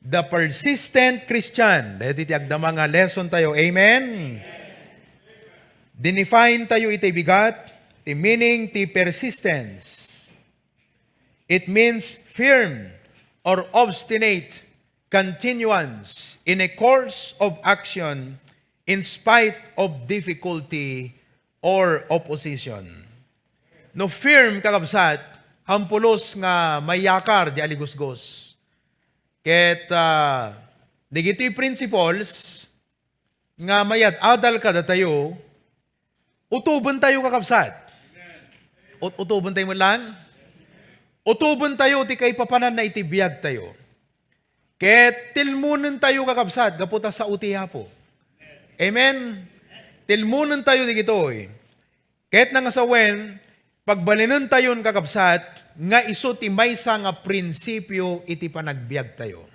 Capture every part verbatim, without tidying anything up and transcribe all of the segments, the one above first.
The persistent Christian. Daytoy ti agdama nga lesson tayo. Amen? Dinefine tayo iti bigat, ti meaning ti persistence. It means firm or obstinate continuance in a course of action in spite of difficulty or opposition. No firm, kakabsat, hampulos nga mayakar di aligusgos. Ket, ah, digitoy principles nga mayad-adal kadatayo, utuben tayo, kakabsat. Ut-, utuben tayo met lang? Utuben tayo ti kaipapananna iti biag tayo. Ket tilmonen tayo, kakabsat, gapu ta sao ti Apo. Amen? Tilmonen tayo digitoy. Ket nangasawen, pagbalinen tayon, kakabsat, nga isu ti maysa nga prinsipio iti panagbiag tayo.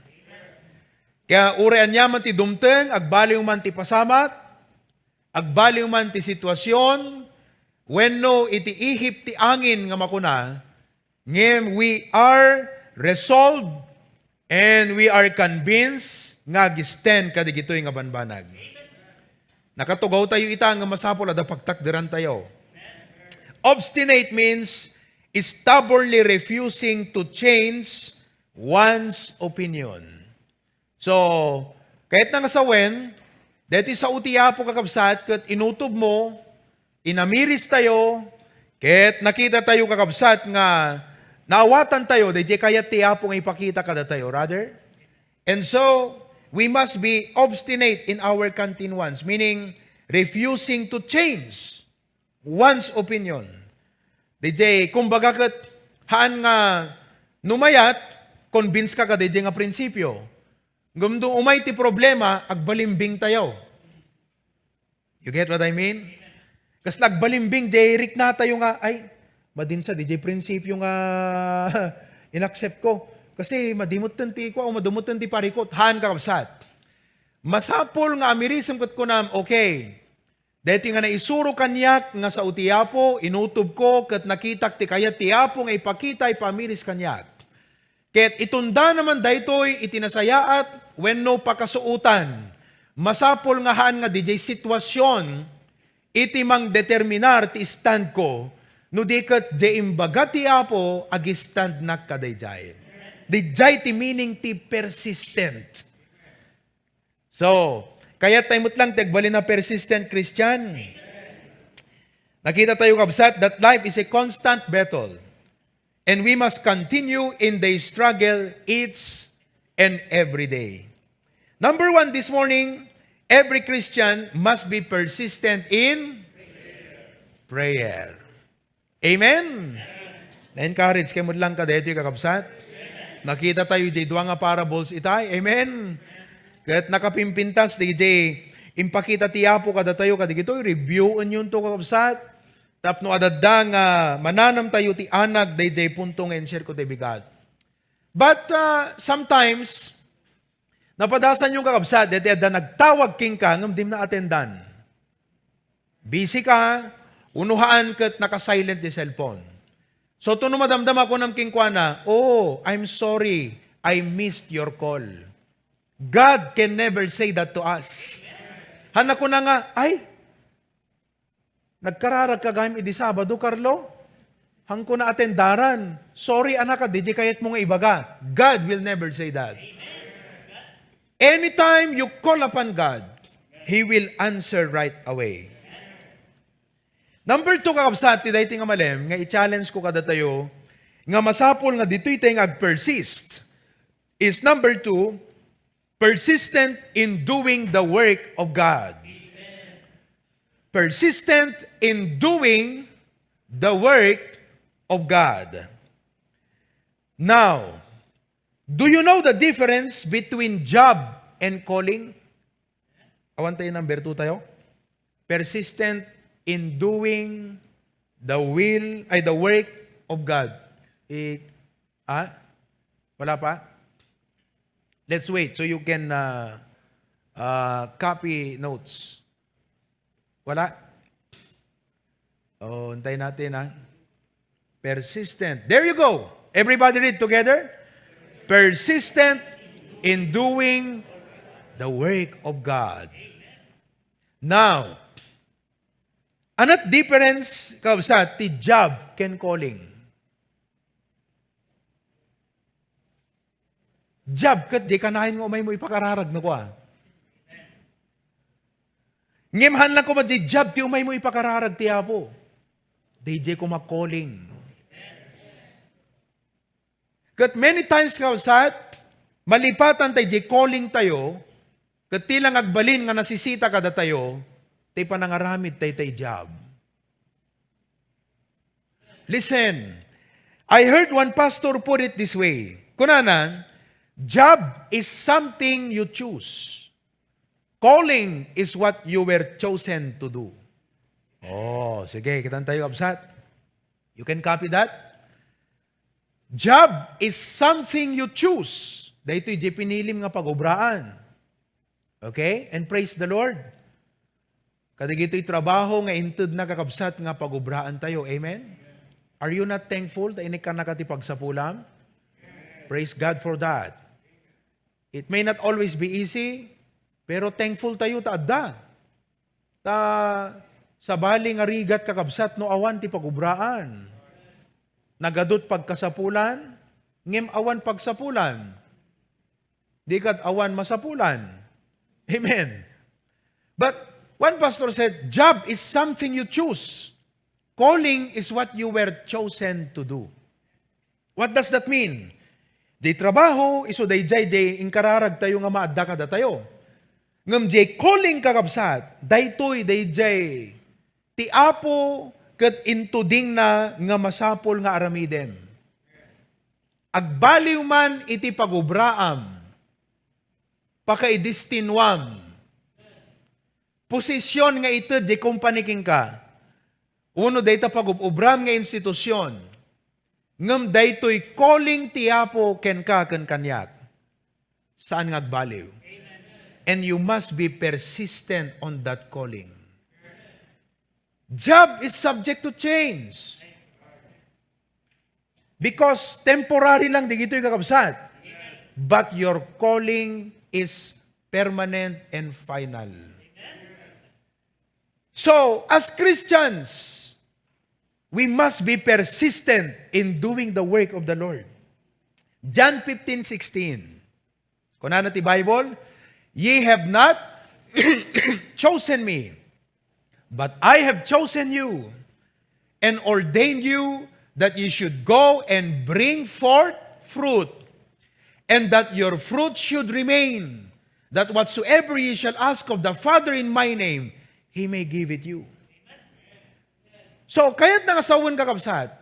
Kaya uray aniaman ti dumteng, agbaliw man ti pasamak, agbaliw man ti situasion, wenno iti ihip ti angin nga makuna, ngem we are resolved and we are convinced nga ag-stand kadigitoy nga banbanag. Nakatugaw tayo ita nga masapul a pagtakderan tayo. Obstinate means stubbornly refusing to change one's opinion. So, ket nangasawen, deti sao ti Apo, kakabsat, ket inutobmo, inamiris tayo, ket nakita tayo, kakabsat, nga naawatan tayo, daydiay kayat ti Apo nga ipakita kadatayo, rather. And so, we must be obstinate in our continuance, meaning refusing to change one's opinion. Daydiay, kumbaga ket, haan nga no mayat, convince ka kadaydiay nga prinsipio. Ngem no umay ti problema, agbalimbing tayo. You get what I mean? Kas nagbalimbing, diay rikna tayo nga, "Ay, madin sa diay prinsipio nga inaccept ko. Kasi madi metten ti kua, o madi metten ti parikut." Haan, kakabsat. Masapul nga amirisem ket kunam, "Okay, daytoy nga naisuro kaniak nga sao ti Apo, inutobko ket nakitak ti kayat ti Apo nga ipakita, ipamiris kaniak." Ket itunda naman daytoy iti nasayaat wenno pakasuotan. Masapul nga haan nga didiay situasion iti mangdeterminar ti standko, no di ket diay imbaga ti Apo, agistandnak kadaydiay. Didiay ti meaning ti persistent. So, kayat tayo met lang ti agbalin a persistent Christian. Nakita tayo, kabsat, that life is a constant battle. And we must continue in the struggle each and every day. Number one this morning, every Christian must be persistent in prayer. Amen? Na-encourage kayo met lang kadaytoy, kakabsat? Nakita tayo di dua nga parables itay. Amen? Ket nakapimpintas di, di impakita ti Apo kadatayo kadigitoy, reviewen yunto, kakabsat. Tapno adda nga mananam tayo ti anag daydiay punto nga in-share ko ti bigat. But, uh, sometimes, napadasan yung, kakabsat, deti adda nagtawag kenka ngem dim na-attendan. Busy ka, unuhaan ket naka-silent ti cellphone. So, tuno madamdama ko nam kenkuana, "Oh, I'm sorry, I missed your call." God can never say that to us. Hana ko na nga, "Ay, nagkararag ka gayam idi Sabado, Carlo? Hangko na atendaran. Sorry, anak, a, di kayat mo nga ibaga." God will never say that. Anytime you call upon God, He will answer right away. Number two, kakabsat, ti daytoy nga malem, nga i-challenge ko kadatayo, nga masapul nga ditoy tayo nga ag-persist, is number two, persistent in doing the work of God. Persistent in doing the work of God. Now, do you know the difference between job and calling? Awan tayo number two tayo. Persistent in doing the will, ay, the work of God. I-, ah? Wala pa? Let's wait so you can, uh, uh, copy notes. Wala? Oh, antayin natin, ha? Persistent. There you go. Everybody read together. Persistent in doing the work of God. Now, anat difference, kabsat, ti job ken calling? Job ket di kanayon nga umaymo ipakararag no kua. Ngem haan lang koma di job ti umaymo ipakararag ti Apo. Di, di koma calling. Ket many times, kabsat, malipatan tay di calling tayo, ket ti lang agbalin nga nasisita kadatayo, ti panangaramid tay tay job. Listen, I heard one pastor put it this way. Kunana, "Job is something you choose. Calling is what you were chosen to do." Oh, sige, kitan tayo, kabsat. You can copy that. "Job is something you choose." Daytoy di pinilim nga pagubraan. Okay? And praise the Lord. Kadagitoy trabaho nga intedna, kakabsat, nga pagubraan tayo. Amen? Are you not thankful ta inikkanaka ti pagsapulam? Praise God for that. It may not always be easy, pero thankful tayo ta adda. Ta sabali nga rigat, kakabsat, no awan ti pagubraan. Nagadut pagkasapulan, ngem awan pagsapulan. Di ket awan masapulan. Amen. But one pastor said, "Job is something you choose. Calling is what you were chosen to do." What does that mean? Di trabaho, isu dayjay di inkararag tayo nga maadda kadatayo. Ngem di calling, kakabsat, daytoy dayjay ti Apo ket intudingna nga masapul nga aramidem. Agbaliw man iti pagubraam, pakaidestinuam, posisyon nga ited di kompani kenka, wenno dayta pagub-ubram nga institusyon, ngem daytoy calling ti Apo kenka ken kaniak, saan nga agbaliw. And you must be persistent on that calling. Job is subject to change. Because temporary lang digitoy, kakabsat. But your calling is permanent and final. So, as Christians, we must be persistent in doing the work of the Lord. John fifteen sixteen. Kunana ti Bible, "Ye have not chosen me, but I have chosen you and ordained you that you should go and bring forth fruit, and that your fruit should remain, that whatsoever ye shall ask of the Father in my name, he may give it you." So, kayatna nga sawen, kakabsat,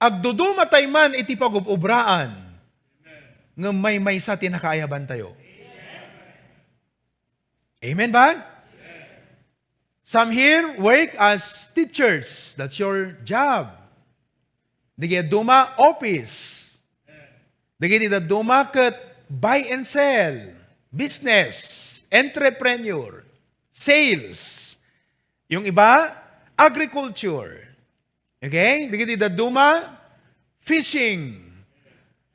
agduduma tay man iti pagub-ubraan, ngem maymaysa ti nakaayabantayo. Amen ba? Some here work as teachers. That's your job. Dagiti dadduma, office. Dagiti dadduma ket buy and sell, business, entrepreneur, sales. Yung iba, agriculture. Okay? Dagiti dadduma, fishing.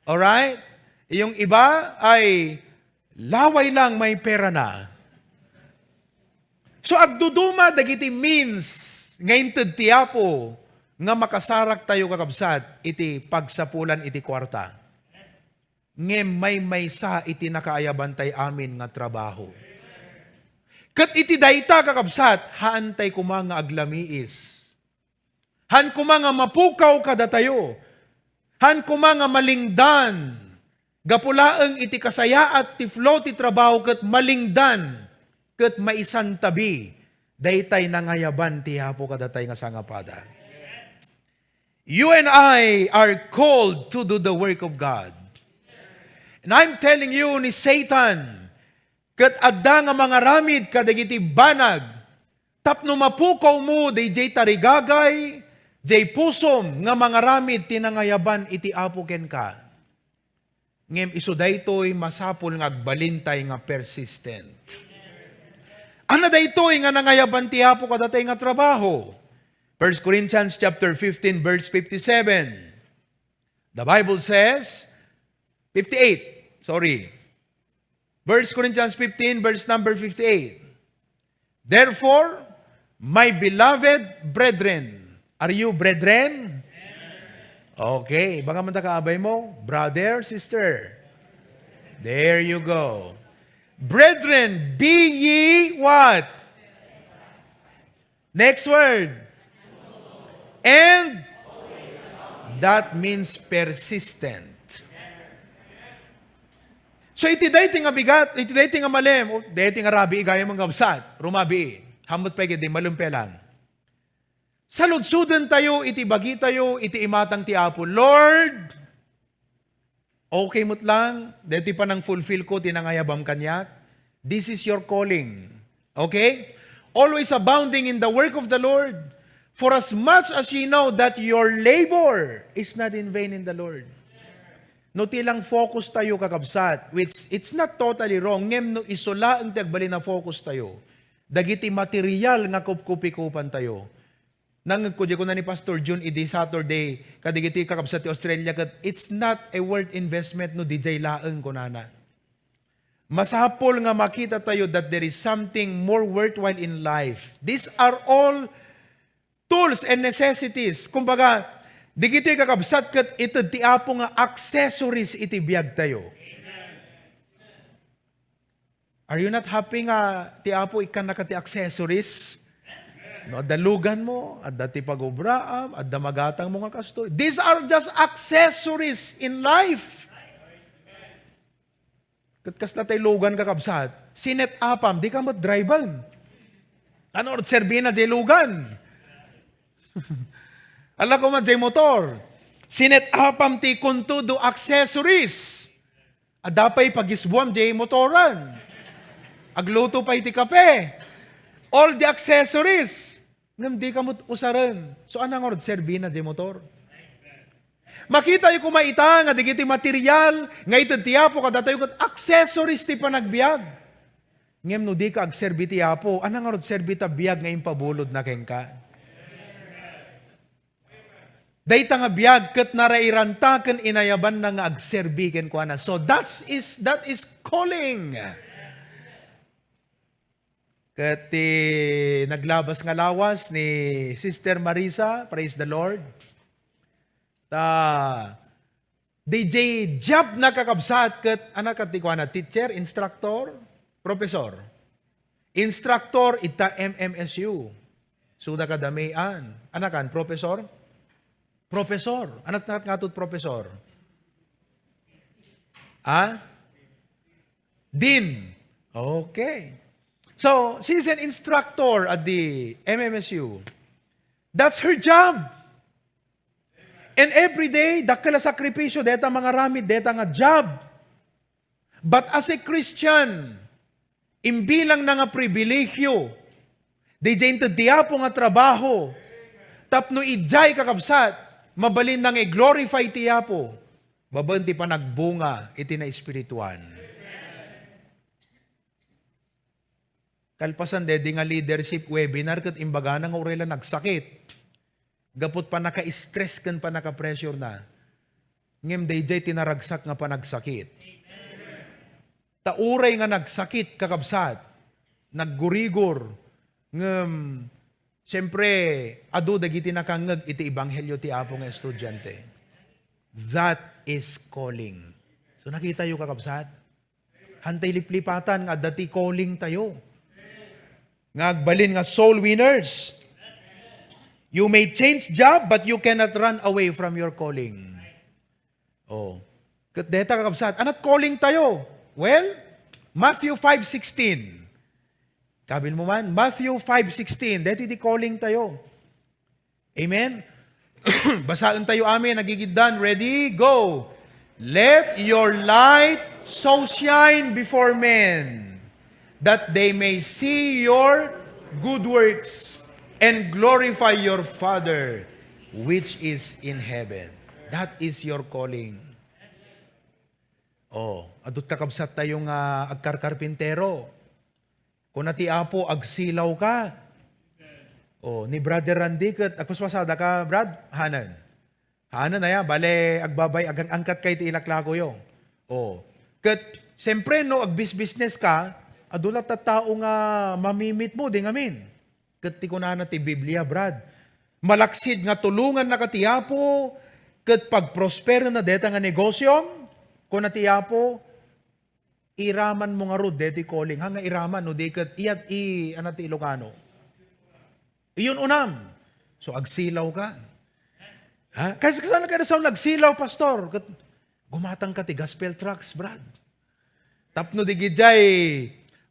Alright? Yung iba ay laway lang, may pera na. So, agduduma dagiti means nga inted ti Apo nga makasarak tayo, kakabsat, iti pagsapulan iti kuarta. Ngem maymaysa iti nakaayabantay amin nga trabaho. Ket iti dayta, kakabsat, haantay koma nga aglamiis. Han koma nga mapukaw kadatayo. Han koma nga malingdan. Gapu laeng iti kasayaat ti flow ti trabaho ket malingdan ket maisantabi daytay nangayaban ti Apo kadatay nga sangapada. You and I are called to do the work of God. And I'm telling you, ni Satan, ket adda nga mangaramid kadagiti banag tapno mapukawmo dayjay tarigagay, jay pusom nga mangaramid ti nangayaban iti Apo kenka. Ngem isu daytoy masapul nga agbalintay nga persistent. Ania daytoy nga nangayaban ti Apo kadatay nga trabaho? First Corinthians chapter fifteen, verse fifty-seven. The Bible says, fifty-eight, sorry. First Corinthians fifteen, verse number fifty-eight. Therefore, my beloved brethren, are you brethren? Okay, baka man ta kaabay mo, brother, sister. There you go. Brethren, be ye what? Next word. And that means persistent. So, iti daytoy nga bigat, iti daytoy nga malem, o daytoy nga rabii gayam nga kabsat, rumabii. Hammot pay gid, malem pay lang. Saludsoden tayo iti bagitayo, iti imatang ti Apo. Lord, okay met lang, deti panang-fulfill ko ti nangayabam kaniak. This is your calling. Okay? Always abounding in the work of the Lord, for as much as ye know that your labor is not in vain in the Lord. No, ti lang focus tayo, kakabsat, which it's not totally wrong, ngem no isu laeng ti agbalin a focus tayo, dagiti material nga kupkupikupan tayo. Nangngegko, di kuna ni Pastor Jun idi Saturday, kadigiti kakabsat ti Australia, ket, "It's not a worth investment no dijay laeng," kunana. Masapul nga makita tayo that there is something more worthwhile in life. These are all tools and necessities. Kumbaga, digitoy kakabsat ket ited ti Apo nga accessories iti biag tayo. Are you not happy nga ti Apo ikkannaka ti accessories? No, adda lugan mo, adda ti pagubraam, adda magatang mo nga kastoy. These are just accessories in life. Ket kasla tay lugan, kakabsat? Sinet-upam, di ka met driven. Ano, serbina jay lugan? Ala ko man jay motor. Sinet-upam ti kuntudo accessories. Adda pay pagisbuam jay motoran. Agluto pay ti kape. All the accessories. Ngem di ka met usaren. So, ania ngarud serbina jay motor? Makitayo koma ita nga digiti material nga ited ti Apo kadatayo ket accessories ti panagbiag. Ngem no di ka agserbi ti Apo, ania ngarud serbi ta biag nga impabulodna kenka? Dayta nga biag ket narairanta ken inayabanna nga agserbi kenkuana. So that's is, that is calling. Ket ti naglabas nga lawas ni Sister Marisa, praise the Lord. Ta, D J job na, kakabsat, ket ania ket ti kuana, teacher, instructor, professor. Instructor ita M M S U. Suda kadamian. Ania kan, professor? Professor. Ania ket ngatut professor? Ha? Dean. Okay. So, she's an instructor at the M M S U. That's her job. And every day, dakkel a sakripisyo, deta mangaramid, deta nga job. But as a Christian, imbilangna nga pribilehiyo, diay inted ti Apo nga trabaho, tapno idiay, kakabsat, mabalinna nga i-glorify ti Apo, babaen ti panagbunga iti naespirituan. Kalpasan daydi nga leadership webinar ket imbagana nga uray la nagsakit. Gapu ti pannaka-stress ken pannaka-pressure-na. Ngem daydiay ti naragsak nga panagsakit. Ta uray nga nagsakit, kakabsat, naggurigor, ngem, siempre, adu dagiti nakangngeg iti ebanghelio ti Apo nga estudiante. That is calling. So, nakitayo, kakabsat? Hantay liplipatan nga adda ti calling tayo. Nga agbalin nga soul winners. You may change job, but you cannot run away from your calling. Oh. Ket deta, kakabsat, ania ti calling tayo? Well, Matthew five sixteen. Kabil mo man, Matthew five sixteen. Deti ti calling tayo. Amen? Basaen tayo, amen. Nagigiddan. Ready? Go. "Let your light so shine before men that they may see your good works and glorify your Father which is in heaven." That is your calling. Oh, adut kakabsat tayo nga agkarkarpintero. Kuna ti Apo, "Agsilaw ka." Oh, ni Brother Randy ket, agpaspasadaka, Brad? Hanen. Hanen aya, bale, agbabay, agang-angkat kay ti ilaklakoyo. Oh, ket Siyempre, no agbisbisnes ka, adu latta tao nga mamimit mo, di ngamin. Ket ti kunana ti Biblia, Brad, malaksid nga tulongannaka ti Apo, ket pagprosperona deta nga negosiom, kuna ti Apo, iraman mo ngarud deti calling. Ha nga iraman, no di ket iyat i, ano ti Ilocano? Iyon unam. So, agsilaw ka. Ha? Kas-, kasano ka na sa nagsilaw, Pastor? Ket gumatang ka ti gospel tracts, Brad. Tapno di gijay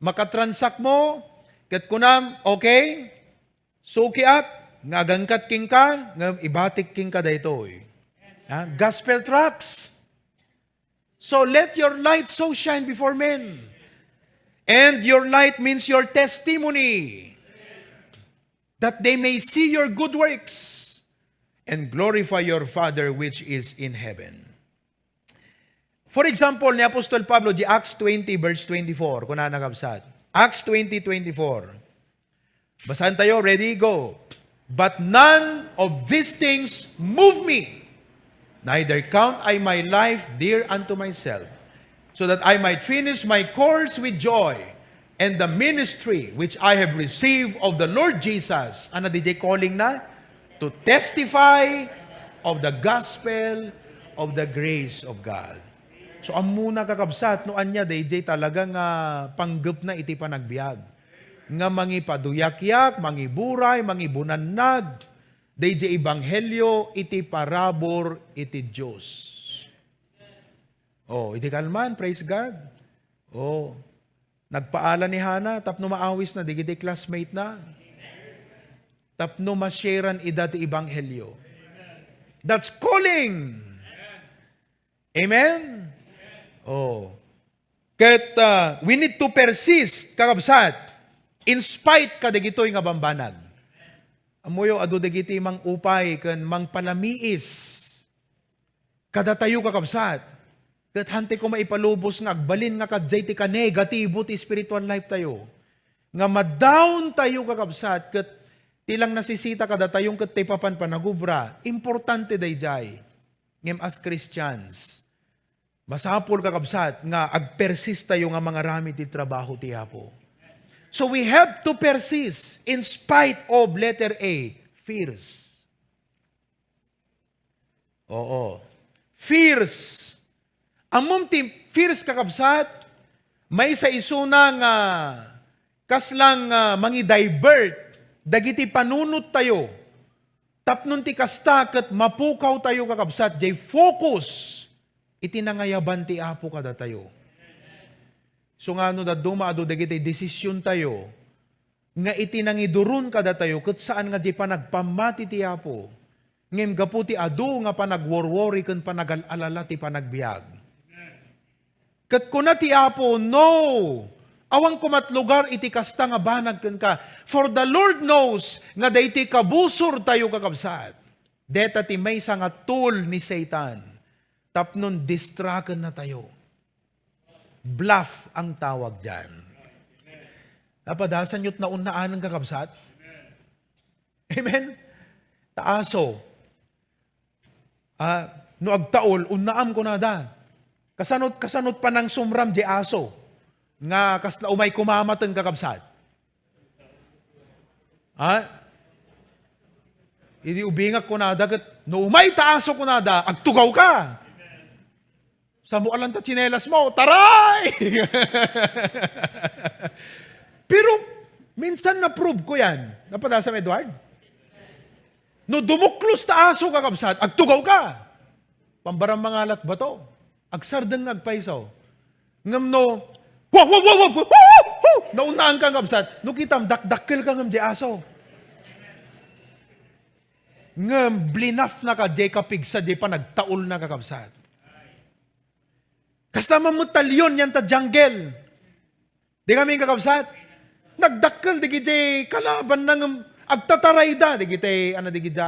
makatransak mo, ket kunam, okay, sukiak, nga agangkat kenka, nga ibatik kenka daytoy. Ha? Gospel tracts. So let your light so shine before men. And your light means your testimony, that they may see your good works and glorify your Father which is in heaven. For example, ni Apostol Pablo, di Acts twenty, verse twenty-four, kunana, kabsat. Acts twenty twenty-four. Basahan tayo. Ready? Go. "But none of these things move me, neither count I my life dear unto myself, so that I might finish my course with joy, and the ministry which I have received of the Lord Jesus." Ano di calling na? "To testify of the gospel of the grace of God." So, ammona, kakabsat, no ania dayjay talaga nga panggepna iti panagbiag, nga mangipaduyakyak, mangiburay, mangibunannag dayjay ebanghelio iti parabur iti Dios. Oh, iti kalman, praise God. Oh, nagpaala ni Hana tapno maawisna dagiti classmate na. Tapno ma-sharean ida ti ebanghelio. That's calling. Amen? Oh. Ket, ah, we need to persist, kakabsat, in spite kadagitoy nga bambanag. Ammoyo, adu dagiti mangupay ken mangpalamiis kadatayo, kakabsat. Ket hantay ko maipalubos nga agbalin nga kadjay ti ka-negatibo ti spiritual life tayo. Nga ma-down tayo, kakabsat, ket ti lang nasisita kadatayo ket ti papan panagubra. Importante dayjay. Ngem as Christians, masapul, kakabsat, nga agpersist tayo nga mangaramid ti trabaho ti Apo. So we have to persist in spite of, letter A, fears. Oo. Fears. Ammom ti fears, kakabsat, maysa isuna nga kaslang, ah, mangi-divert dagiti panunot tayo. Tapno ti kasta ket mapukaw tayo, kakabsat, jay focus iti nangayaban ti Apo kadatayo. So nga no dadduma adu dagiti desisyon tayo nga iti nangiduron kadatayo ket saan nga di panagpammati ti Apo, ngem gapu ti adu nga panagworwori ken panagal-alala ti panagbiag. Ket kuna ti Apo, "No, awan koma ti lugar iti kasta nga banag kenka." For the Lord knows nga daytoy kabusor tayo, kakabsat. Deta ti maysa nga tool ni Satan tapno distrakenna tayo. Bluff ang tawag diyan. Napadasan yo't naunnaan, kakabsat? Amen? Ta aso. Ah, no agtaul, unnaam kunada. Kasanot, kasanot panangsumram di aso. Nga kasla umay kumamateng, kakabsat. Ha? Idi ubingak kunada ket, no umay ta aso kunada, agtugaw ka. Samualan ta tsinelas mo, taray! Pero minsan na-prove ko yan. Napadasam, Edward? No dumuklos ta aso, kakabsat, agtugaw ka. Pambaram mangalat bato. Agsardeng nga agpayso. Ngem no, "Wow, wow, wow, wow, wow, wow, wow," naunaan ka, kakabsat. No kitam, dakdakkel ka ngem di aso. Ngem blinaf na ka, di kapigsa, di panagtaul na, kakabsat. Kasta man met ta leon yan ta jungle. Di kami, kakabsat? Nagdakkel dagiti kalabanna ngem agtatarayda dagiti, ano, dagiti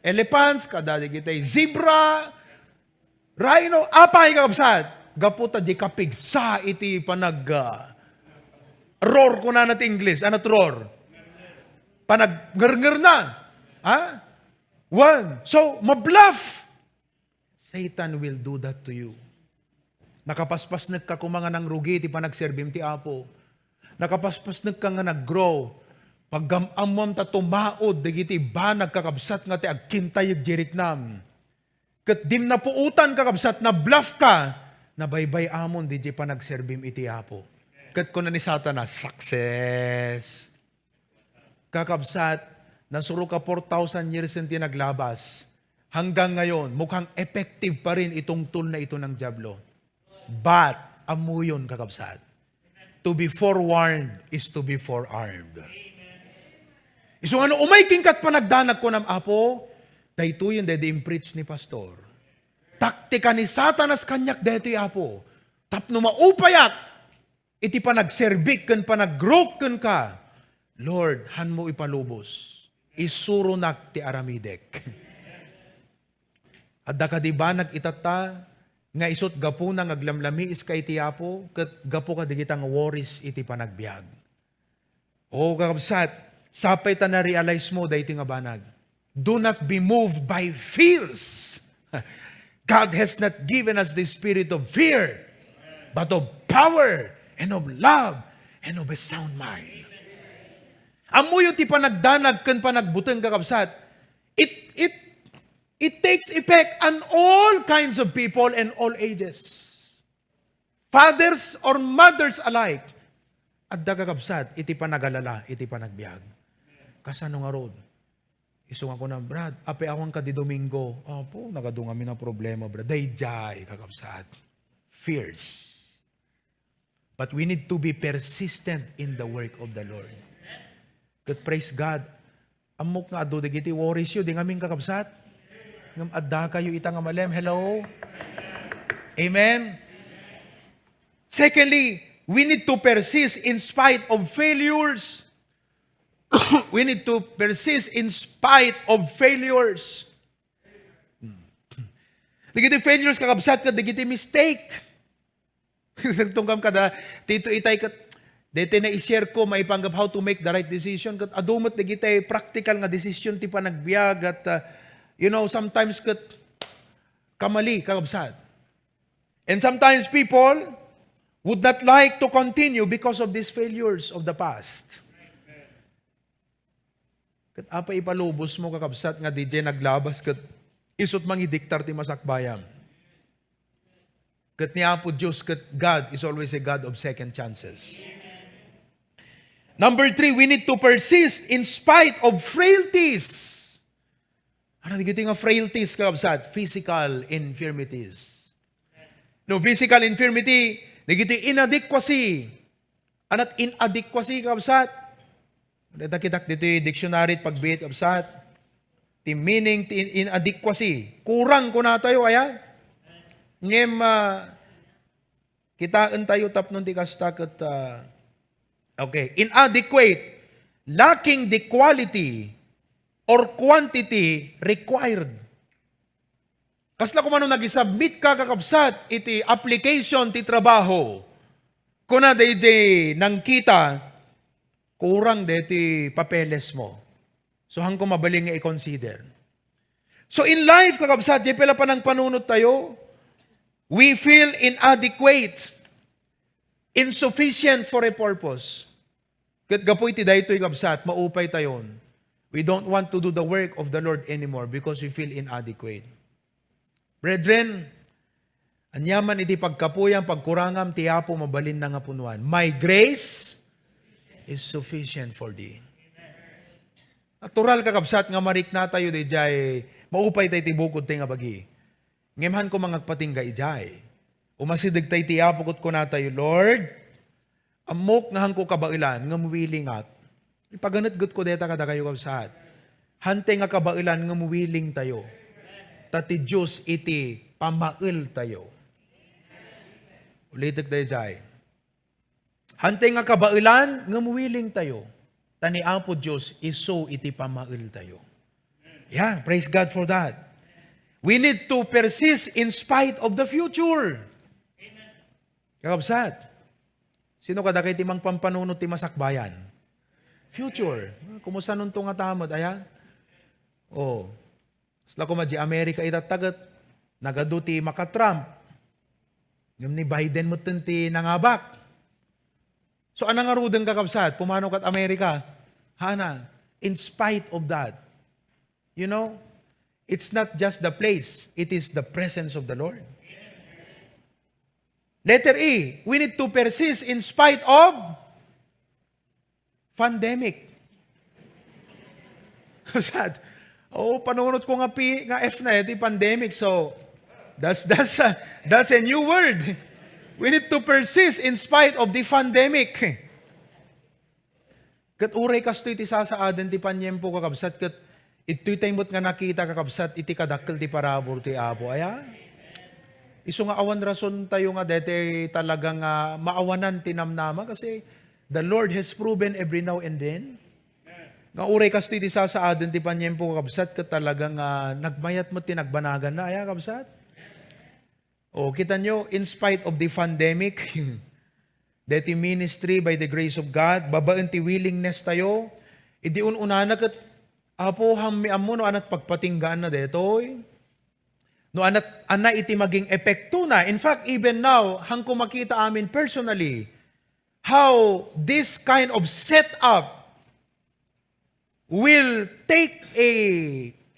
elephants, kada dagiti zebra, rhino, apay, kakabsat? Gapu ta di kapigsa iti panag, ah, roar, kunana ti English. Ano ti roar? Panagngerngerna. Ha? One. So, ma-bluff. Satan will do that to you. Nakapaspasnekka koma nga nangrugi ti panagserbim ti Apo. Nakapaspasnekka nga nag-grow. Pagam-ammoam ta tumaud dagiti banag, kakabsat, nga ti agkintayeg di riknam. Ket dim napuotan, kakabsat, na-bluff ka, nabaybay-amon diay panagserbim iti Apo. Ket kuna ni Satanas, "Success." Kakabsat, nasuroka four thousand years ti naglabas. Hanggang ngayon, mukhang effective pa rin itong tool na ito ng Diablo. But, ammoyon, kakabsat. To be forewarned is to be forearmed. Isu nga no umay kenka ti panagdanag, kunam, "Apo, daytoyen daydi impreach ni pastor. Taktika ni Satanas kaniak daytoy, Apo. Tapno maupayak iti panagserbik ken panagruk kenka. Lord, hanmo ipalubos. Isuronak ti aramidek." Adda kadi banag itatta nga isut' gapuna nga aglamlamiiska iti Apo, ket gapu kadagita nga worries iti panagbiag. O, kakabsat, sapay ta na-realize mo daytoy nga banag. Do not be moved by fears. God has not given us the spirit of fear, but of power and of love and of a sound mind. Ammoyo ti panagdanag ken panagbuteng, kakabsat. It, it, it takes effect on all kinds of people and all ages. Fathers or mothers alike, adda, kakabsat, iti panagalala, iti panagbiag. Kasano ngarud? Isu nga kuna, "Brad, apay awan ka di Domingo?" "Apo, nagadu ngamin a problema, brad." Daydiay, kakabsat. Fears. But we need to be persistent in the work of the Lord. Ket praise God, ammok nga adu dagiti worries yo, di ngamin, kakabsat. Ngem adda kayo ita nga malem. Hello? Amen? Secondly, we need to persist in spite of failures. We need to persist in spite of failures. Dagiti failures, kakabsat, ket dagiti mistake. Nagtungkam kada, dito itay ket, daytoy na i-share ko, maipanggep how to make the right decision, ket adu met dagiti practical nga decision ti panagbiag, at, uh, you know, sometimes ket kamali, kakabsat. And sometimes people would not like to continue because of these failures of the past. Ket apay ipalubos mo, kakabsat, nga didiay naglabas ket isut' mangidiktar ti masakbayam. Ket ni Apo Dios ket God is always a God of second chances. Number three, we need to persist in spite of frailties. Ano dagiti nga frailties, kakabsat? Physical infirmities. No, physical infirmity, dagiti inadequacy. Anat inadequacy, kabsat? Dagita kitak ditoy dictionary ti pagbiit, kabsat. Ti meaning ti in-, inadequacy. Kurang kunatayo, aya? Ngem, ah, kitaen tayo tapno ti kasta ket, ah, okay. Inadequate, lacking the quality or quantity required. Kasla koma no nag-submit ka, kakabsat, iti application ti trabaho, kuna daydi nangkita, kurang daydi papeles mo. So, haanko mabalin nga i-consider. So, in life, kakabsat, diay pay la panangpanunot tayo, we feel inadequate, insufficient for a purpose. Ket gapu iti daytoy, kabsat, maupay tayon. We don't want to do the work of the Lord anymore because we feel inadequate. Brethren, aniaman iti pagkapuyam, pagkurangam, ti Apo mabalinna nga punuan. "My grace is sufficient for thee." Natural, kakabsat, nga mariknatayo daydiay, maupay tayo ti bukod tayo nga bagi. Ngem haanko mangagpatingga idiay. Umasideg tayo ti Apo ket kunatayo, "Lord, ammok nga haanko kabaelan, ngem willing ak." Ipaganetgetko dayta kadakayo, kabsat. Haantay nga kabaelan, ngem willing tayo. Ta ti Dios iti pamaeltayo. Ulitek daydiay. Haantay nga kabaelan, ngem willing tayo. Ta ni Apo Dios isu iti pamaeltayo. Yeah, praise God for that. We need to persist in spite of the future. Kakabsat, sino kadakayo ti mangpampanunot ti masakbayan? Future. Kumusta nunto nga tamad, aya? Oh. Kasla koma di Amerika itatta ket nagadu ti maka-Trump. Ngem ni Biden metten ti nangabak. So, ania ngaruden, kakabsat? Pumano kat Amerika? Hana, in spite of that, you know, it's not just the place, it is the presence of the Lord. Letter E, we need to persist in spite of pandemic. Sad. Oo, panunot ko nga P, nga F na, iti pandemic. So, that's, that's a, that's a new word. We need to persist in spite of the pandemic. Ket uray kastoy ti sasaaden ti paniempo, kakabsat, ket ittoy tay met nga nakita, kakabsat, iti kadakkel ti parabur ti Apo. Aya? Isu nga awan rason tayo nga dete talaga nga maawanan ti namnama kasi the Lord has proven every now and then nga uray kastoy ti sasaaden ti paniempo, kakabsat, ket talaga nga nagmayat met ti nagbanaganna. Aya, kabsat? O, kita nyo, in spite of the pandemic, deti ministry by the grace of God, babaen ti willingness tayo, idi un-unana ket, Apo, hammi ammo no anat pagpatinggaanna detoy. No anat, anna iti maging epektona. In fact, even now, hanko makita amin personally, how this kind of setup will take a,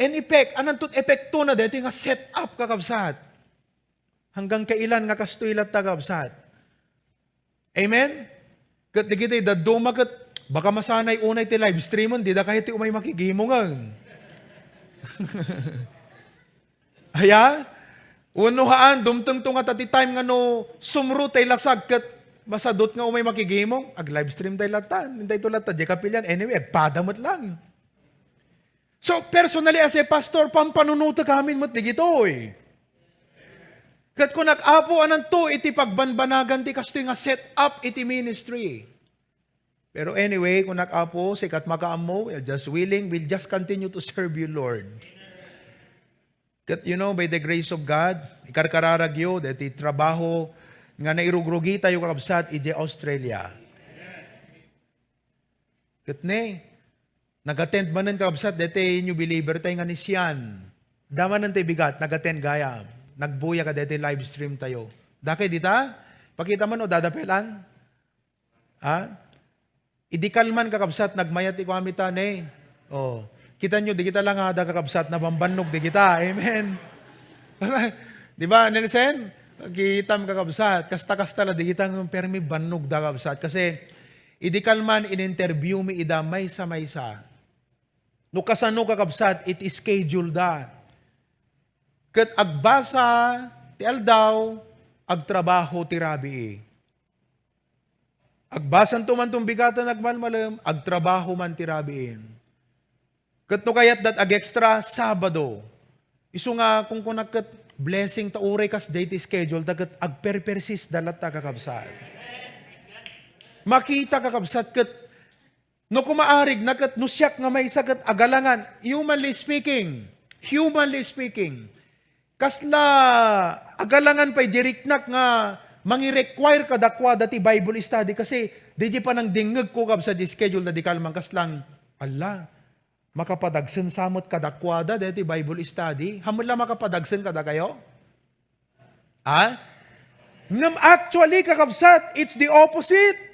an effect. Ananto ti epektona detoy nga setup, kakabsat? Hanggang kailan nga kastoy latta, kakabsat? Amen? Ket dagiti dadduma ket baka masanay unay ti live streamen, dida kayat ti umay makigimong. Aya? Wenno haan, dumtengto nga ta ti time nga no sumro tay lasag ket masadut nga umay makigimong, ag-live stream tay latta. Daytoy latta, di kapilian. Anyway, agpada met lang. So, personally, as a pastor, pampanunotek amin met digitoy. Ket kunak, Apo, ananto iti pagbanbanagan ti kastoy nga set up iti ministry? Pero anyway, kunak, Apo, sika ti makaammo, we're just willing, we'll just continue to serve you, Lord. Ket, you know, by the grace of God, ikarkararagyo deti trabaho nga nairugrugitayo, kakabsat, idiay Australia. Ket ne, nag-attend manen, kakabsat, deti new believer tayo nga ni Sian. Damanen ti bigat, nag-attend gayam. Nagbuya ka deti live stream tayo. Dakay dita? Pakita man o dadapelan? Ha? Idi kalman, kakabsat, nagmayat ti kuamita, ne? Oh. Kita nyo, di kita lang ada, kakabsat, nabambannog di kita. Amen. Di ba, Nelson? Kitam, kakabsat, kasta-kasta la di kita, permi bannog da, kabsat. Kasi, idi kalman, in-interview mi ida maysa-maysa. No kasano, kakabsat, iti schedule da. Ket agbasa ti aldaw, agtrabaho ti rabii. Agbasanto man ti bigat nga agmalmalem, agtrabaho man ti rabii. Ket no kayatda ti ag-extra, Sabado. Isu nga kunkunak ket blessing ta uray kasdiay ti schedule ta ket agperpersist da latta, kakabsat. Makita, kakabsat, ket no kumaarigna ket no siak nga maysa ket agalangan, humanly speaking, humanly speaking, kasla agalangan pay di riknak nga mangi-require kadakuada ti Bible study kasi di, di panangdingngegko, kabsat, di schedule da di kalman kaslang, "Alla, makapadagsen sa met kadakuada deti Bible study." Hamut la makapadagsen kadakayo? Ha? Ngem actually, kakabsat, it's the opposite.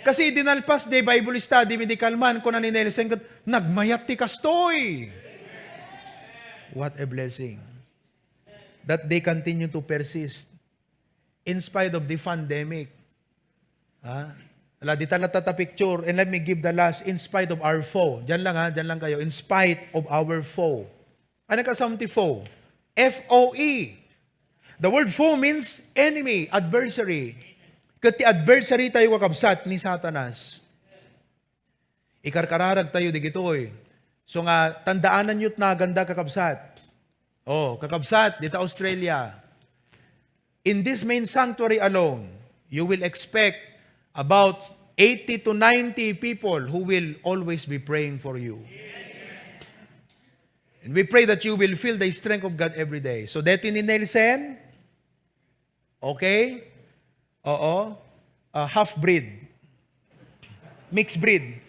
Kasi idi nalpas di Bible study mi di kalman, kuna ni Nelson ket, "Nagmayat ti kastoy." What a blessing. That they continue to persist in spite of the pandemic. Ha? Ala, dita latta ta picture, and let me give the last, in spite of our foe. Diyan lang ha, diyan lang kayo. In spite of our foe. Ano ka sa ti foe? F O E. The word foe means enemy, adversary. Ket ti adversary tayo, kakabsat, ni Satanas. Ikarkararag tayo digitoy. So nga, tandaanan yo't naganda, kakabsat. Oh, kakabsat, dita Australia. In this main sanctuary alone, you will expect about eighty to ninety people who will always be praying for you. And we pray that you will feel the strength of God every day. So, deti ni Nelson, okay? Oo. Ah, half breed. Mixed breed.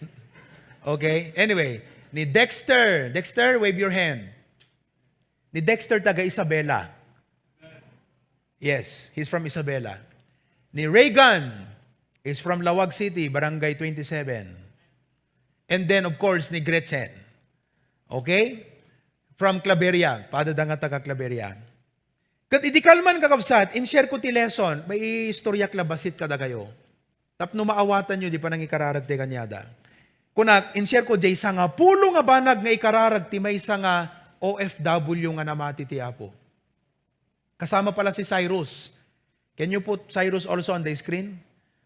Okay? Anyway, ni Dexter. Dexter, wave your hand. Ni Dexter, taga Isabela. Yes, he's from Isabela. Ni Reagan is from Laoag City, Barangay twenty-seven. And then, of course, ni Gretchen. Okay? From Claveria. Pada da nga taga Claveria. Ket idi kalman, kakabsat, in-share ko ti lesson, may istoryak la bassit kadakayo. Tapno maawatanyo di panangikararag ti kaniada. Kunak, in-share ko, jay sangapulo nga banag nga ikararag ti maysa nga O F W nga namati ti Apo. Kasama pala si Cyrus. Can you put Cyrus also on the screen?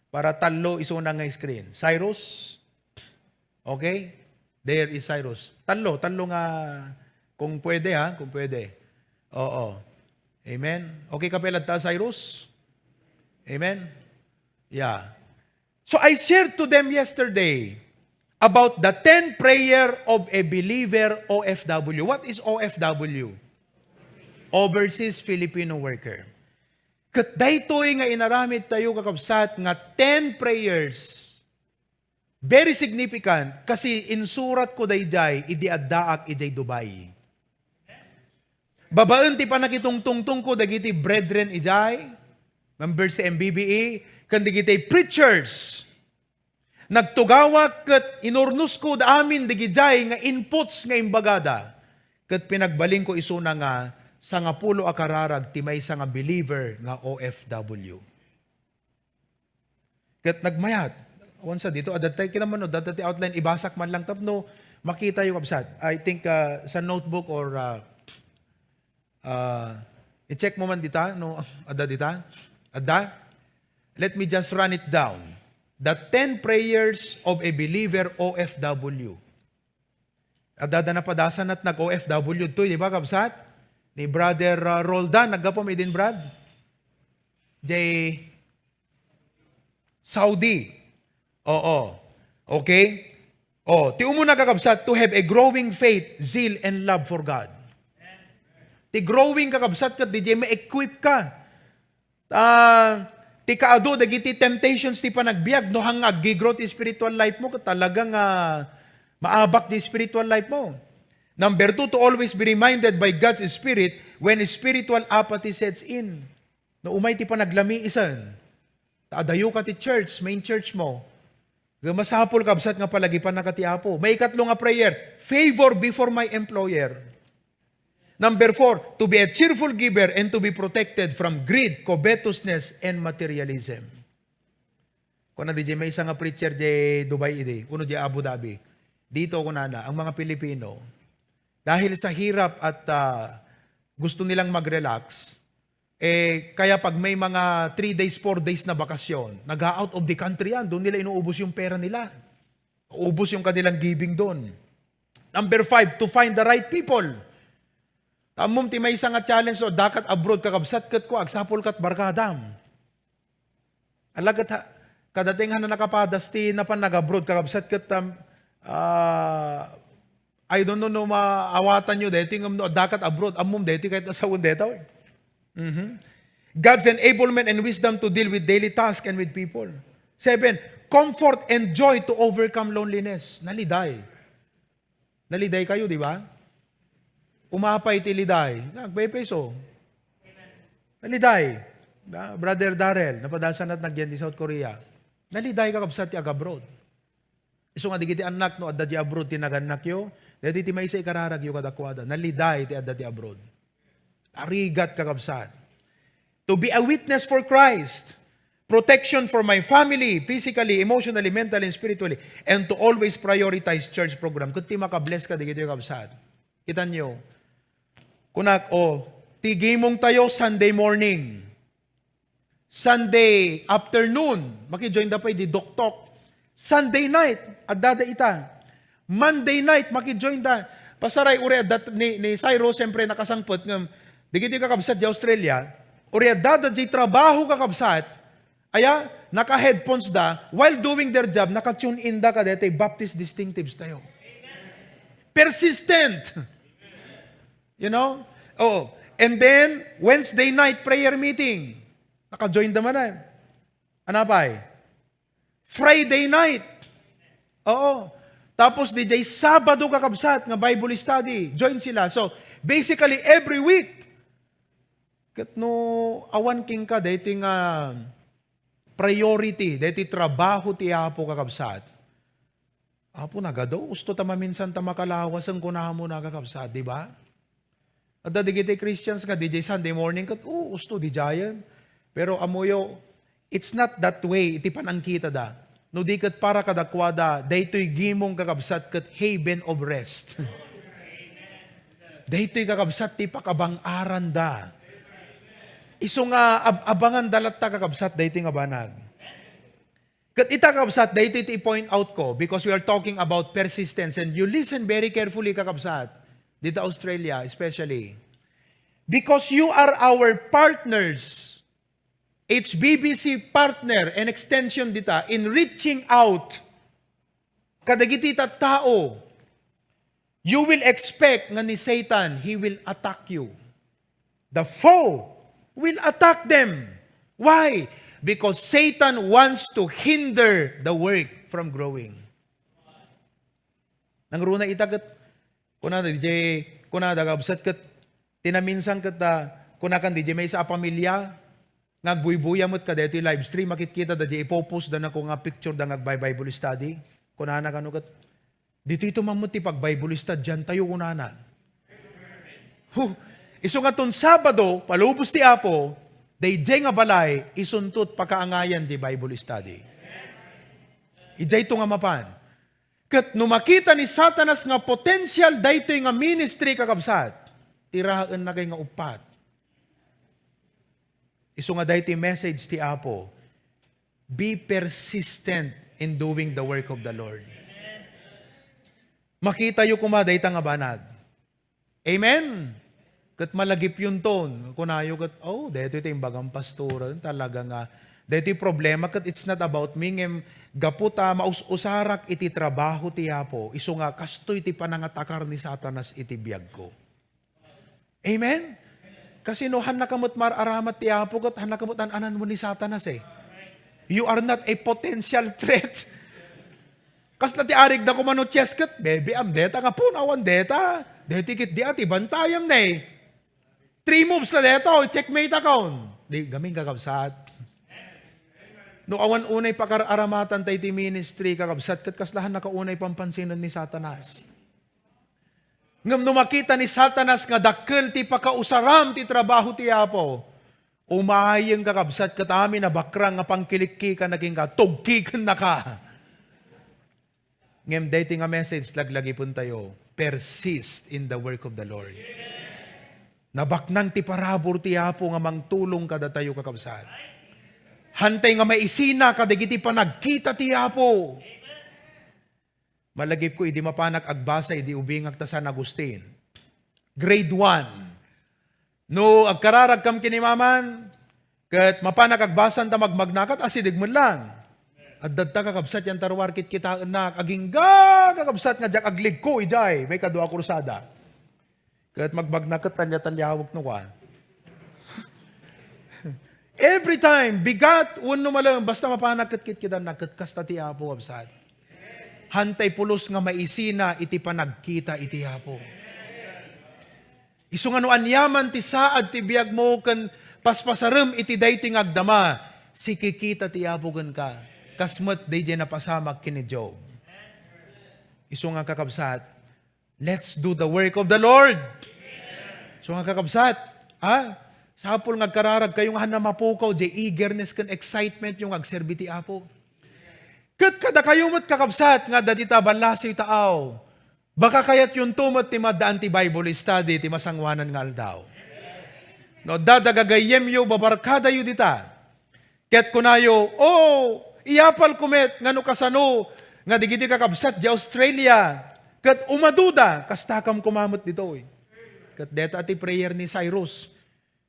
Para tallo isuna nga screen. Cyrus? Okay? There is Cyrus. Tallo, tallo nga, kung pwede ha, kung pwede. Oo. Amen? Okay ka pala ta, Cyrus? Amen? Yeah. So I shared to them yesterday about the ten prayer of a believer O F W. What is O F W? Overseas Filipino Worker. Ket daytoy nga inaramid tayo, kakabsat, nga ten prayers. Very significant kasi insurat ko dayjay idi addaak idiay Dubai. Babaen ti panakitungtungtong ko dagiti brethren idiay, members ti M B B E, ken dagiti preachers. Nagtugawak ket inurnosko da amin dagidiay nga inputs nga imbagada. Ket pinagbalinko isuna nga sangapulo a kararag ti maysa nga believer nga O F W. Ket nagmayat. Onsa dito, adda tay kinamano, adda ti outline, ibasak man lang tapno makitayo, kabsat. I think, ah, sa notebook or, ah, ah, i-check mo man dita, no? Adda dita? Adda? Let me just run it down. The ten prayers of a believer O F W. Adda da napadasan at nag-O F W toy, di ba, kabsat? Ni Brother, ah, Roldan, naggapu mi din, Brad? Jay Saudi. Oo. Okay? Oh, ti umuna, kakabsat, to have a growing faith, zeal, and love for God. Ti growing, kakabsat, ket di jay ma-equip ka. Ah, ti kaadu dagiti temptations ti panagbiag, no, haan nga aggi-grow ti spiritual life mo, ket talaga nga maabak ti spiritual life mo. Number two, to always be reminded by God's Spirit when spiritual apathy sets in. No, umay ti panaglamiisen. Ta adayo ka ti church, main church mo. Masapul, kabsat, nga palagipannaka ti Apo. Maikatlo nga prayer, favor before my employer. Number four, to be a cheerful giver and to be protected from greed, covetousness, and materialism. Kuna di jay maysa nga preacher di Dubai idi, uno di Abu Dhabi. Dito, kunana, ang mga Pilipino, dahil sa hirap at, ah, gusto nilang mag-relax, eh, kaya pag may mga three days, four days na bakasyon, nag-out of the country yan. Doon nila inuubos yung pera nila. Ubos yung kanilang giving doon. Number five, to find the right people. Ammom ti maysa nga challenge, no, addakat abroad, kakabsat, ket kua, agsapul kat barkadam. Ala ket ha, kadating han nakapadas ti napan nag-abroad, kakabsat, ket, um, ah, I don't know no maawatanyo daytoy, ngem no addakat abroad, ammom daytoy ket nasawen daytoy. Mhm. God's enablement and wisdom to deal with daily tasks and with people. Seven, comfort and joy to overcome loneliness. Naliday. Naliday kayo, di ba? Umapay ti liday. Nagpepeso. Naliday. Ah, Brother Darrell, napadasan at nagyan di South Korea. Naliday, kakabsat, ti agabroad. Isu nga dagiti annak, no adda di abroad ti nagannakyo, daytoy ti maysa ikararagyo kadakuada. Naliday ti adda ti abroad. Arigat, kakabsat. To be a witness for Christ. Protection for my family, physically, emotionally, mentally, and spiritually. And to always prioritize church program. Ket ti makabless ka, dagitoy, kabsat. Kitanyo. Kunak, oh, ti gimong tayo, Sunday morning. Sunday afternoon, makijoin da pay di doktok. Sunday night, adda da ita. Monday night, makijoin da. Pasaray, uri adda ni, ni Cyrus, siyempre, nakasangpet ngem, dagiti kakabsat di Australia, uri adda da di trabaho, kakabsat, aya, naka-headphones da, while doing their job, naka-tune in da kadaytoy Baptist distinctives tayo. Persistent. You know? Oh, and then, Wednesday night prayer meeting. Naka-join da man, eh. Ano pay? Friday night. Oo. Tapos, di jay Sabado, kakabsat, nga Bible study. Join sila. So, basically, every week, Ket no awan kenka daytoy nga priority, daytoy trabaho ti Apo, kakabsat, Apo, nagadu, usto ta maminsan ta makalawasen, kunamuna, kakabsat, di ba? Adda dagiti Christians nga diay Sunday morning ket, "Oh, usto, diayen." Pero ammoyo, it's not that way iti panangkitada. No di ket para kadakuada, daytoy gimong, kakabsat, ket haven of rest. Daytoy, kakabsat, ti pakabang-aranda. Isu nga ab-, abanganda latta, kakabsat, daytoy nga banag. Ket ita, kakabsat, daytoy ti point out ko, because we are talking about persistence, and you listen very carefully, kakabsat, dita Australia especially. Because you are our partners, H B B C partner and extension dita, in reaching out kadagiti tattao, you will expect nga ni Satan, he will attack you. The foe will attack them. Why? Because Satan wants to hinder the work from growing. Nangruna ita ket, kuna da, diay, kuna da, kakabsat, ket, ti naminsan ket, ah, kunakan diay maysa a pamilia, nga agbuybuya met kadaytoy live stream, makitkita da diay ipopost da nako nga picture da nga agbi-Bible study. Kunana kano ket, "Ditoy to man met ti pag-Bible study-an tayo," kunana. Huh, isu nga ton Sabado, palubos ti Apo, daydiay nga balay, isunto ti pakaangayan ti Bible study. Idiay to nga mapan. Ket no makita ni Satanas nga potensial daytoy nga ministry, kakabsat, tiraenna kay nga uppat. Isu nga daytoy message ti Apo, be persistent in doing the work of the Lord. Makitayo koma dayta nga banag. Amen? Ket malagipyonton, kunayo ket, "Oh, daytoy ti imbagam, pastor, talaga nga, daytoy problema ket it's not about me, ngem gapu ta maus-usarak iti trabaho ti Apo, isu nga kastoy ti panangatakar ni Satanas iti biagko." Amen? Kasino, hannaka met mar-aramat ti Apo ket hannaka met an-ananmo ni Satanas, eh. You are not a potential threat. Kasla ti arigda koma no chess ket, "Bebe, am deta nga punawan deta. Deti ket di ati bantayam ne. Three moves la deta, o, checkmate akon." Di, gamin, kakabsat. No awan unay pakar-aramatan tay ti ministry, kakabsat, ket kasla hannaka unay pampansinan ni Satanas. Ngem no makita ni Satanas nga dakkel ti pakausaram ti trabaho ti Apo, umayeng, kakabsat, ket amin a bakrang nga pangkilikkikan a kenka, tugkikennaka. Ngem daytoy nga message, laglagipentayo, persist in the work of the Lord. Nabaknang ti parabur ti Apo nga mangtulong kadatayo, kakabsat. Hantay nga maisina kadagiti panagkita ti Apo. Malagipko idi mapanak agbasa idi ubingak ta San Agustin. Grade one. No agkararagkam ken ni Maman, ket mapanak agbasa ta magmagnakat, asideg met lang. Adda ta, kakabsat, yan taruar kitkitaennak. Agingga, kakabsat, nga diak agligko idiay may kadua a kursada. Ket magmagnakat, talya-talyawek no kuan. Every time, bigat wenno malem, basta mapanak ket kitkitannak, ket kasta ti Apo, kabsat. Hantay pulos nga maisina iti panagkita iti Apo. Isu nga no aniaman ti saad ti biagmo ken paspasarem iti daytoy nga agdama, sikikita ti Apo kenka, kas met daydiay napasamak ken ni Job. Isu nga, kakabsat, let's do the work of the Lord. So nga, kakabsat, ha? Sapul nga agkararag kayo nga handa mapukaw diay eagerness ken excitement yo nga agserbi ti Apo. Ket kadakayo met, kakabsat, nga adda dita ballasiw taaw, baka kayatyonto met ti maddaan ti Bible study ti masangoanan nga aldaw. No, adda gagayyemyo, babarkadayo dita. Ket kunayo, "Oh, iyapalko met nga no kasano nga dagiti kakabsat di Australia ket umaduda, kastakam koma met ditoy." Ket deta ti prayer ni Cyrus.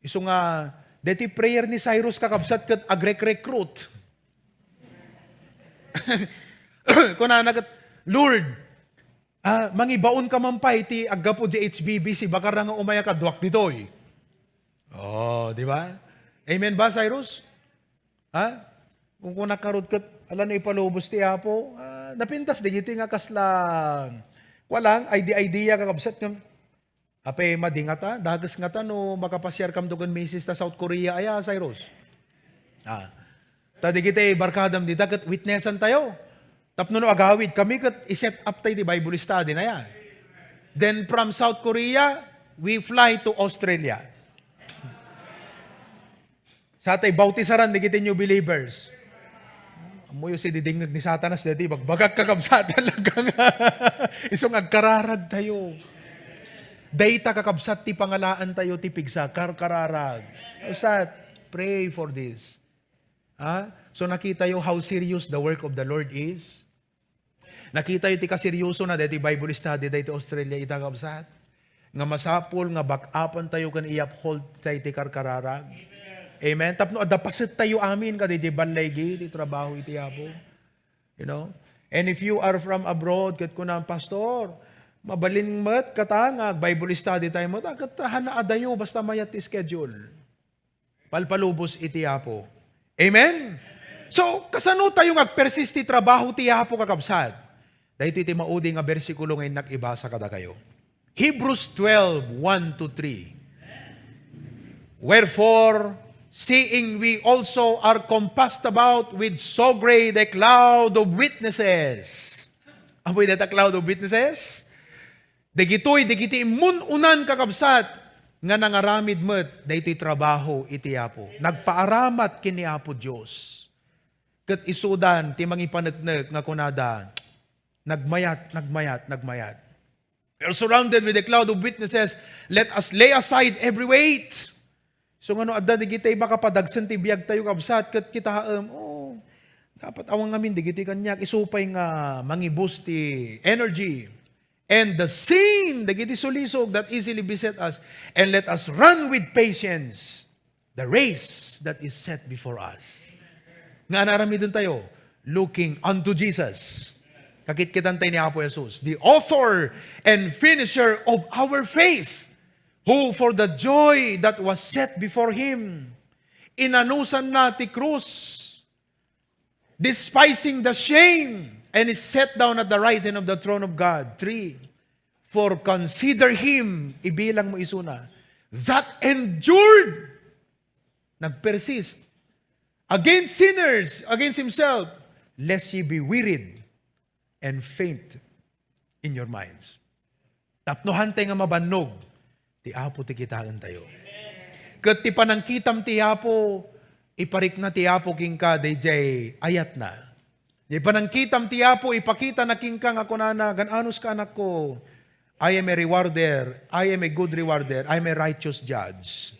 Isu nga, deti prayer ni Cyrus, kakabsat, ket agrek-recruit. Kunana ket, "Lord, ah, mangibaonka man pay ti aggapu di H B B C, bakara nga umay a kaduak ditoy." Oh, di ba? Amen ba, Cyrus? Ha? Kung kunak ngarud ket, ala no ipalubos ti Apo, ah, napintas dagiti nga kasla, kua lang, idea-idea, kakabsat, nga, Apay, madi ngata, dagus ngata no makapasiarkamto ken misis ta South Korea aya, Cyrus? Ah. Ta digiti barkadam dita ket witnessan tayo. Tapno no agawid kami ket i-set up tayo ti Bible study na yan. Then from South Korea, we fly to Australia. Sa tay bautisaran dagiti new believers. Ammoyo si didingngeg ni Satanas dati, bagbagak kakabsatan lang ka nga. Isu nga agkararag tayo. Dayta kakabsat ti pangalaan tayo ti pigsa, karkararag. Usat, pray for this. Ha? So nakita yo how serious the work of the Lord is? Nakita yo ti kaseryoso na daytoy Bible study daytoy Australia ita, kabsat, nga masapul nga back-upan tayo ken i-uphold tayo ti karkararag. Amen. Tapno adda paset tayo amin kadi di ballaygi ti trabaho iti Apo. You know? And if you are from abroad, ket kunam, "Pastor, mabalin met kata nga Bible study tayo met, ket hana adayo basta mayat ti schedule." Palpalubos iti Apo. Amen? So, kasano tayo nga agpersist ti trabaho ti Apo, kakabsat? Daytoy ti maudi nga bersikulo nga innak ibasa kadakayo. Hebrews twelve, one to three. "Wherefore, seeing we also are compassed about with so great a cloud of witnesses." Amoy dayta cloud of witnesses? Dagitoy, dagiti immun-unan, kakabsat, nga nangaramid met daytoy trabaho iti Apo. Nagpaaramat ken ni Apo Dios. Ket isudan ti mangipaneknek nga kunada, "Nagmayat, nagmayat, nagmayat." We are surrounded with a cloud of witnesses. Let us lay aside every weight. So, ngano adda digitay makapadagsen ti biag tayo, kabsat, ket kitaem, oh, dapat awan ngamin digiti kaniak, isu pay nga mangibus ti energy. And the sin, dagiti sulisog that easily beset us, and let us run with patience the race that is set before us. Nga anaramiden tayo, looking unto Jesus. Kakitkitan tayo ni Apo Jesus, the author and finisher of our faith, who for the joy that was set before him, inanusan na ti krus, despising the shame, and is set down at the right hand of the throne of God. Three, for consider him, ibilang mo isuna, that endured, nagpersist, against sinners, against himself, lest ye be wearied and faint in your minds. Tapno hantay nga mabannog ti Apo ti kitaen tayo. Ket ti panangkitam ti Apo, iparikna ti Apo kenka daydiay ayatna. Ti panangkitam ti Apo, ipakitana kenka nga kunana, "Gan-anos ka, anakko, I am a rewarder, I am a good rewarder, I am a righteous judge."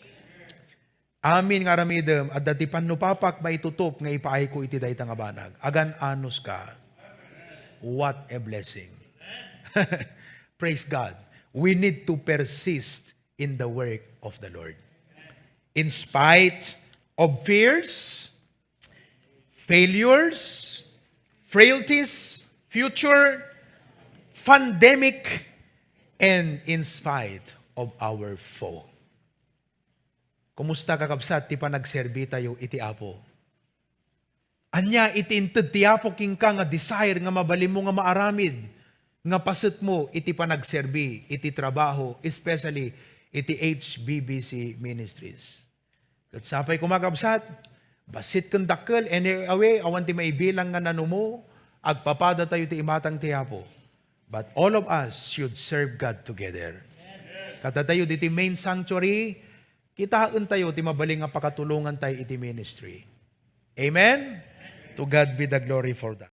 Amin nga aramidem, adda ti pannupapak maitutop nga ipaayko iti dayta nga banag. Agan-anos ka. What a blessing. Praise God. We need to persist in the work of the Lord. In spite of fears, failures, frailties, future, pandemic, and in spite of our foe. Kumusta, kakabsat, ti panagserbi tayo iti Apo? Ania iti inted ti Apo kenka nga desire nga mabalinmo nga maaramid nga pasetmo iti panagserbi iti trabaho, especially iti H B B C Ministries? Ket sapay koma, kabsat, bassit ken dakkel, any way, awan ti maibilang nga nanumo, agpapada tayo ti imatang ti Apo. But all of us should serve God together. Kada tayo diti main sanctuary, kitaen tayo ti mabalin nga pakatulongan tayo iti ministry. Amen? To God be the glory for that.